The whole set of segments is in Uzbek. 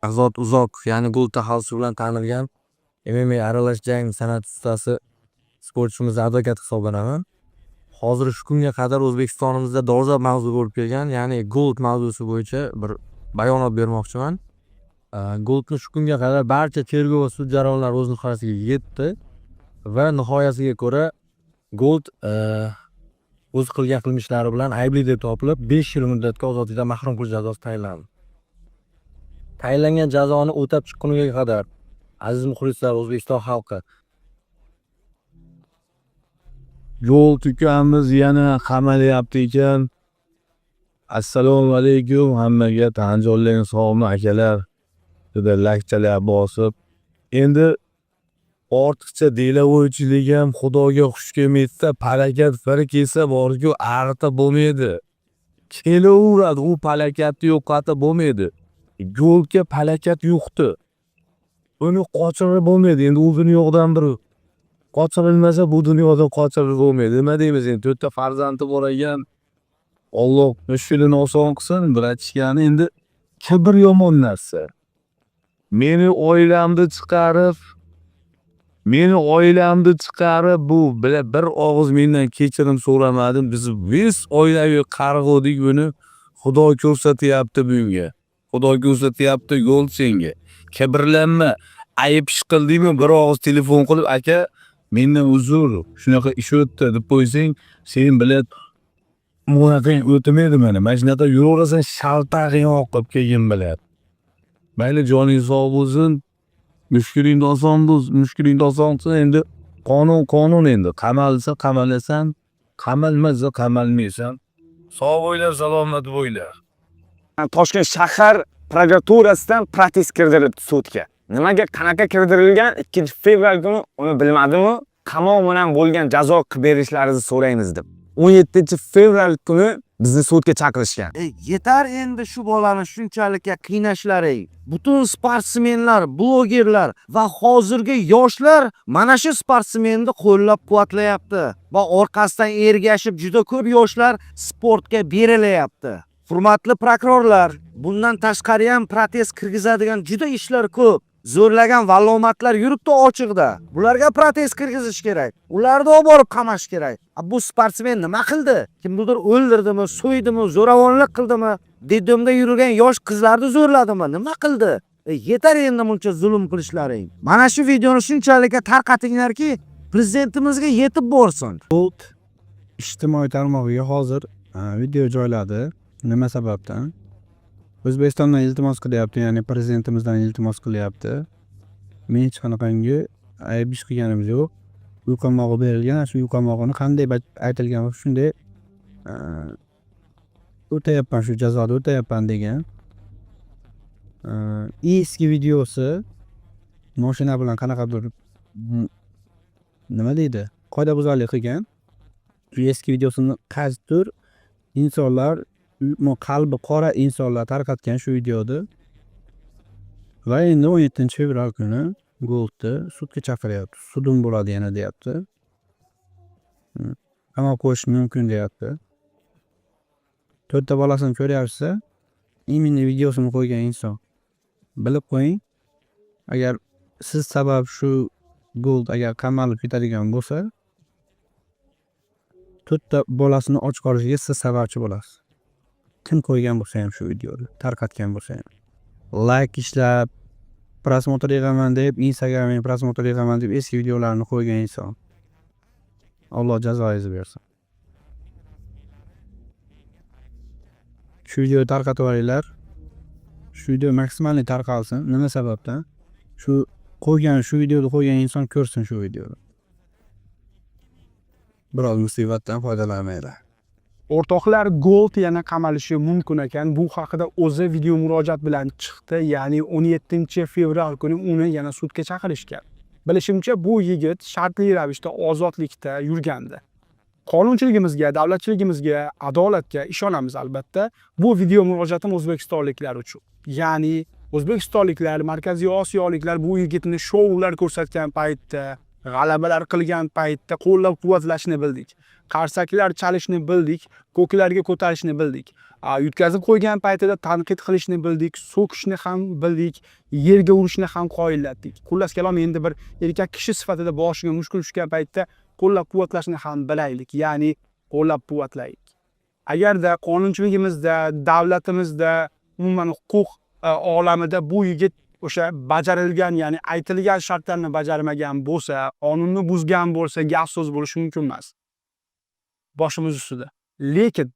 Shahzod Uzoqov, ya'ni Gold taxallusi bilan tanilgan MMA aralash jang san'ati ustasi sportchimiz advokat hisoblanaman. Hozir shu kunga qadar O'zbekistonimizda dolzarb mavzu bo'lib kelgan, ya'ni Gold mavzusi bo'yicha bir bayonot bermoqchiman. Goldni shu kunga qadar barcha tergov va sud jarayonlari o'z nihoyasiga yetdi va nihoyasiga ko'ra Gold o'zi qilgan qilmishlari bilan aybli deb topilib, 5 yil muddatga ozodlikdan mahrum qilish jazosi tayinlandi. Tayinlangan jazoni o'tab chiqquniga qadar, aziz muxlislar, O'zbekiston xalqi, Gold ukamiz yana qamalyapti ekan. Assalomu alaykum hammaga, tan jonlaring sog'mi akalar? Juda lakchalar bosib. Endi ortiqcha delovoychilik ham Xudoga xush kelmaydi-da, palakat bir kelsa borku arta bo'lmaydi. Kelaveradi, u palakatni yo'qotib bo'lmaydi. Goldga palakat yo'qdi. Uni qochirib bo'lmaydi. Endi u dunyodan bir qochirilmasa, bu dunyodan qochirib bo'lmaydi. Nima deymiz endi, to'rtta farzandi bor ekan. Alloh mushkulini oson qilsin, bratishkani. Endi kibr yomon narsa. Meni oilamni chiqarib, meni oilamni chiqarib, bu bir og'iz mendan kechirim so'ramadi. Biz biz oilaviy qarg'uvdik buni. Xudo ko'rsatyapti bunga. Xudo ko'rsatyapti Gold senga. Kibrlanma. Ayib ish qildingmi, bir og'iz telefon qilib, aka, mendan uzr, shunaqa ish o'tdi deb qo'ysang, sen bilan bunaqang o'tmaydi mana. Mana shunaqa yuraverasan shaltag'ing oqib keyin bilan. Mayli, joning sog' bo'lsin. Mushkulingni oson bo'lsin, mushkulingni oson qilsin. Endi qonun qonun endi. Qamalsa qamalasan, qamalmasa qamalmaysan. Sog' bo'linglar, salomat bo'linglar. Toshkent shahar prokuraturasidan protest kirdirilibdi sudga. Nimaga, qanaqa kirdirilgan 2 fevral kuni uni bilmadimu, qamoq bilan bo'lgan jazo qilib berishlaringizni so'raymiz deb. 17 fevral kuni bizni sudga chaqirishgan. Yetar endi shu bolani shunchalik qiynashlaring. Butun sportsmenlar, blogerlar va hozirgi yoshlar mana shu sportsmenni qo'llab-quvvatlayapti va orqasidan ergashib juda ko'p yoshlar sportga berilyapti. Hurmatli prokurorlar, bundan tashqari ham protest kirgizadigan juda ishlar ko'p. Zo'rlagan vallomatlar yuribdi ochiqda. Bularga protest kirgizish kerak. Ularni olib borib qamash kerak. A bu sportsmen nima qildi? Kimnidir o'ldirdimi, so'ydimi, zo'ravonlik qildimi? Детдом da yurgan yosh qizlarni zo'rladimi? Nima qildi? Yetar endi buncha zulm qilishlaring. Mana shu videoni shunchalik tarqatinglarki, prezidentimizga yetib borsin. Gold ijtimoiy tarmog'iga hozir video joyladi. Nima sababdan? O'zbekistondan iltimos qilyapti, ya'ni prezidentimizdan iltimos qilyapti. Men hech qanaqangi ayb ish qilganim yo'q. Uy qamog'i berilgan, shu uy qamog'ini qanday aytilgan shunday o'tayapman, shu jazoni o'tayapman degan. Eski videosi moshina bilan qanaqadir, nima deydi, qoidabuzarlik qilgan. Shu eski videosini qaysidir insonlar, qalbi qora insonlar tarqatgan shu videoni. Va endi 17 fevral kuni Goldni sudga chaqiryapti. Sudim bo'ladi yana deyapti. Qamab qo'yish mumkin deyapti. To'rtta bolasini ko'ryapsiz, именно videosini qo'ygan inson. Bilib qo'ying, agar siz sabab shu Gold agar qamalib ketadigan bo'lsa, to'rtta bolasini och qolishiga siz sababchi bo'lasiz. Kim qo'ygan bo'lsa ham shu videoni, tarqatgan bo'lsa ham. Layk ishlab, просмотр yig'aman deb, Instagramga просмотр yig'aman deb eski videolarni qo'ygan inson. Alloh jazoingizni bersin. Shu videoni tarqatib yuboringlar. Shu video максимальный tarqalsin. Nima sababdan? Shu qo'ygan, shu videoni qo'ygan inson ko'rsin shu videoni. Biroz musibatdan foydalanmanglar. O'rtoqlar, Gold yana qamalishi mumkin ekan. Bu haqida o'zi video murojaat bilan chiqdi. Ya'ni 17 fevral kuni uni yana sudga chaqirishgan. Bilishimcha, bu yigit shartli ravishda ozodlikda yurgandi. Qonunchiligimizga, davlatchiligimizga, adolatga ishonamiz albatta. Bu video murojaatim o'zbekistonliklar uchun. Ya'ni o'zbekistonliklar, Markaziy Osiyoliklar bu yigitni shoular ko'rsatgan paytda G'alabalar qilgan paytda qo'llab-quvvatlashni bildik. Qarsaklar chalishni bildik, ko'klarga ko'tarishni bildik. Yutkazib qo'ygan paytida tanqid qilishni bildik, so'kishni ham bildik, yerga urishni ham qoyillatdik. Xullas kalom, endi bir erkak kishi sifatida boshiga mushkul tushgan paytda qo'llab-quvvatlashni ham bilaylik, ya'ni qo'llab-quvvatlaylik. Agarda qonunchiligimizda, davlatimizda, umuman huquq olamida bu yigit o'sha bajarilgan, ya'ni aytilgan shartlarni bajarmagan bo'lsa, qonunni buzgan bo'lsa, gap so'z bo'lishi mumkin emas. Boshimiz ustida. Lekin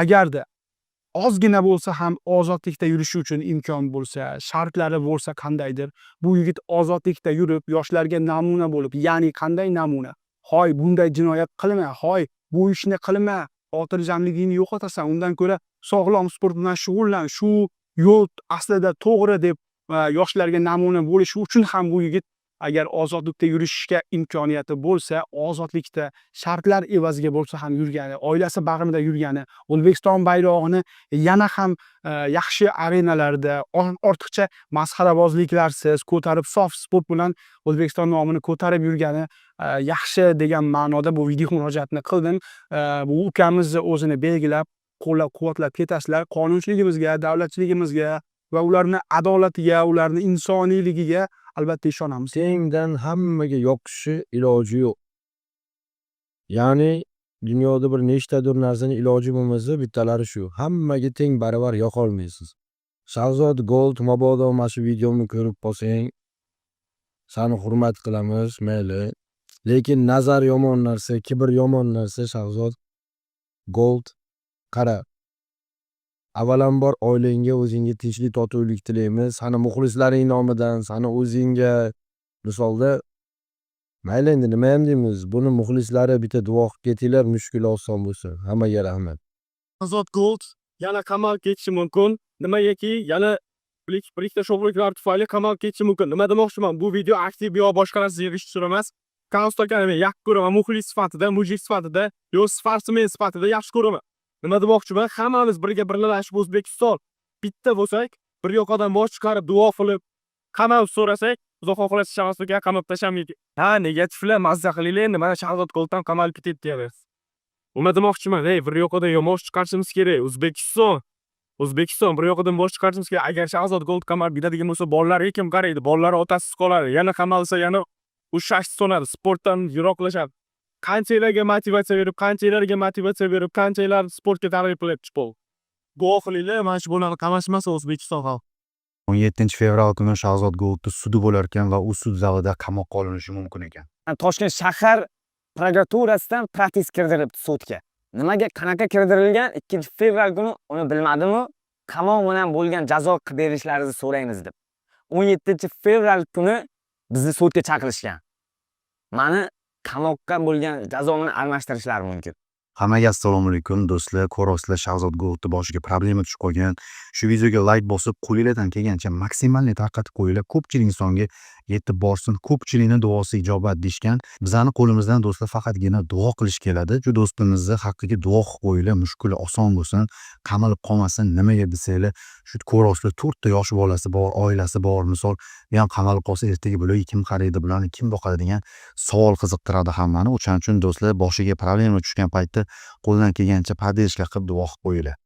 agarda ozgina bo'lsa ham ozodlikda yurishi uchun imkon bo'lsa, shartlari bo'lsa qandaydir, bu yigit ozodlikda yurib, yoshlarga namuna bo'lib, ya'ni qanday namuna? Hoy, bunday jinoyat qilma, hoy, bu ishni qilma, xotirjamligingni yo'qotasan, undan ko'ra sog'lom sport bilan shug'ullan, shu yo'l aslida to'g'ri deb yoshlarga namuna bo'lishi uchun ham bu yigit agar ozodlikda yurishga imkoniyati bo'lsa, ozodlikda shartlar evaziga bo'lsa ham yurgani, oilasi bag'rida yurgani, O'zbekiston bayrog'ini yana ham yaxshi arenalarda ortiqcha masxarabozliklarsiz ko'tarib, sof sport bilan O'zbekiston nomini ko'tarib yurgani yaxshi degan ma'noda bu video murojaatni qildim. Bu ukamizni o'zini belgilab, qo'llab-quvvatlab ketasizlar. Qonunchiligimizga, davlatchiligimizga va ularni adolatiga, ularni insoniyligiga albatta ishonamiz. Tengdan hammaga yoqishi iloji yo'q. Ya'ni dunyoda bir nechtadir narsani iloji bo'lmasa, bittalari shu. Hammaga teng baravar yoqolmaysiz. Shahzod Gold, mabodo mana shu videomni ko'rib qolsang, sani hurmat qilamiz, mayli. Lekin nazar yomon narsa, kibr yomon narsa, Shahzod Gold. Qara. Avvalambor oilangga, o'zingga tinchlik, totuvlik tilaymiz. Sani muxlislaring nomidan, sani o'zingga misolda, mayli, endi nimayam deymiz. Buni muxlislari bitta duo qilib ketinglar, mushkuli oson bo'lsin. Hammaga rahmat. Shahzod Gold yana qamalib ketishi mumkin. Nimagaki, yana bir ikkita sho'xliklar tufayli qamalib ketishi mumkin. Nima demoqchiman? Bu video aktiv yo boshqa narsa yig'ish uchun emas. Konst akani men yaxshi ko'raman, muxlis sifatida, мужик sifatida, yo sportsmen sifatida yaxshi ko'raman. Nima demoqchiman? Hammamiz birga birlashib, O'zbekiston bitta bo'lsak, bir yoqadan bosh chiqarib duo qilib, qamalib so'rasak, Xudo xohlasa, Shahzod aka qamab tashlamaydi. Ha, negativlar, mazza qilinglar endi, mana Shahzod Gold ham qamalib ketdi deyapsiz. Nima demoqchiman? Ey, bir yoqadan bosh chiqarishimiz kerak. O'zbekiston. O'zbekiston, bir yoqadan bosh chiqarishimiz kerak. Agar Shahzod Gold qamalib ketadigan bo'lsa, bolalariga kim qaraydi? Bolalari otasiz qoladi. Yana qamalsa, yana u shashti so'nadi, sportdan yiroqlashadi. Qanchalarga motivatsiya berib, qanchalarga motivatsiya berib, qanchalar sportga targ'ib qilyapti pol. Duo qilinglar, mana shu bolani qamashmasa O'zbekiston xalqi. 17 fevral kuni Shahzod Goldni sudi bo'lar ekan va u sud zalida qamoqqa olinishi mumkin ekan. Toshkent shahar prokuraturasidan protest kirdirilibdi sudga. Nimaga, qanaqa kirdirilgan 2 fevral kuni uni bilmadimu, qamoq bilan bo'lgan jazo qilib berishlaringizni so'raymiz deb. 17 fevral kuni bizni sudga chaqirishgan. Mani qamoqqa bo'lgan jazomni almashtirishlari mumkin. Hammaga assalomu alaykum do'stlar. Ko'rasizlar, Shahzod Goldni boshiga problema tushib qolgan. Shu videoga layk bosib, qo'linglardan kelgancha максимальный tarqatib qo'yinglar. Ko'pchilik insonga yetib borsin, ko'pchilikni duosi ijobat deyishgan. Bizani qo'limizdan, do'stlar, faqatgina duo qilish keladi. Shu do'stimizni haqqiga duo qilib qo'yinglar, mushkuli oson bo'lsin, qamalib qolmasin. Nimaga desanglar, shu ko'rasizlar, to'rtta yosh bolasi bor, oilasi bor. Misol, bu ham qamalib qolsa, ertaga bularga kim qaraydi, bularni kim boqadi degan savol qiziqtiradi hammani. O'shaning uchun, do'stlar, boshiga problema tushgan paytda qo'ldan kelgancha поддержка qilib duo qilib qo'yinglar.